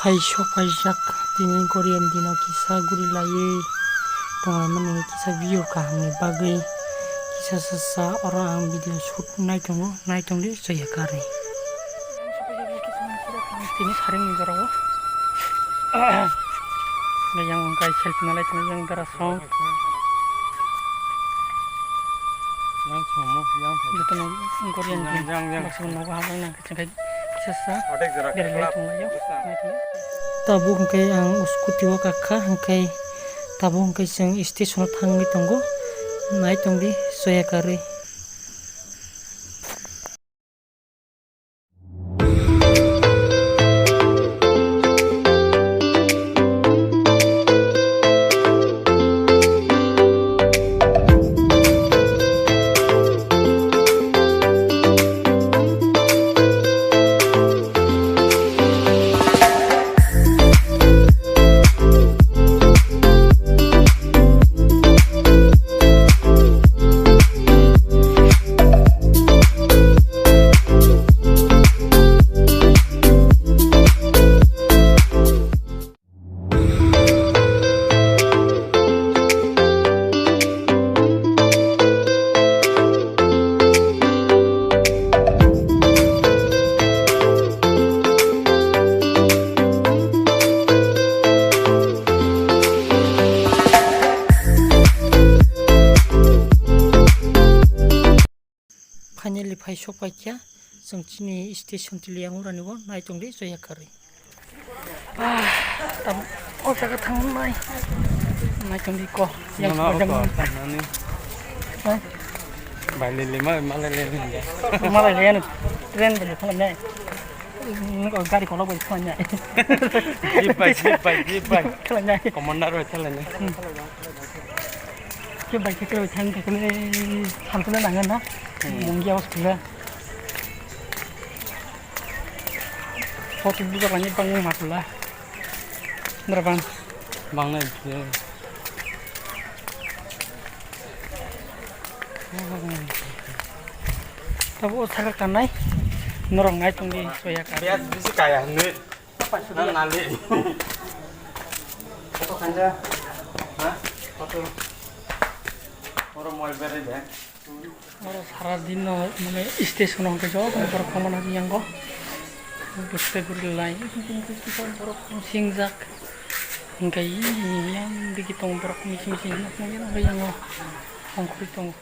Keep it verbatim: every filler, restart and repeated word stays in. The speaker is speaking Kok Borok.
Hai sok paijak tini Korean dino kisa guri laiwi tonglaimani kisa view kahamni bagwi kisa sasa oro ang video shoot nai tongo, nai tongdi soya karwi. Tini saring ni jorao yang kai selfie nalai tong yang dara song. Yang somo yang. Jotono Korean yang yang yang. Baksa nogo habang nang. Hingke kisa sa berlai tonglaio. Tabuk hingke ang scooty o kakha, hingke tabuk hingke chwng station o thangwi tongo. Nai tongdi soya karwi. Finally phai sok paikha, chwng chini station Tiliyangrani o nai tongdi soya karwi. Ah, tam o jaga thangnai. Nai tongdi ko. Yang no, no, sepanjang ko, no. Thangnani. Hai. Bai lele ma, ma lele lele. Ma lele lele. Train bai thangnai. Nung ko gari kolok bai thangnai. Jeep bai, jeep bai, jeep bai. Thangnai. Commander bai thangnai. Hmm. Ke bai ke ke thang ke ne thang ke nang na. Hmm. Mungya was kula. Photo buka bani bang ma kula. Nara bang. Bang na. Tabo o saka kanai. Norok nai tongdi soya ka. Bias bisi kaya nui. Na nali. Foto khanja. Ha? Foto. Oro mobile bere de. Oro sara din no mane station o hwnkhe joto borok tongmani yango. Bwswk guri lai borok singjak. Hwnkhe yang digi tong borok misi misi hinwi tongya yango. Tongkhorwi tongo.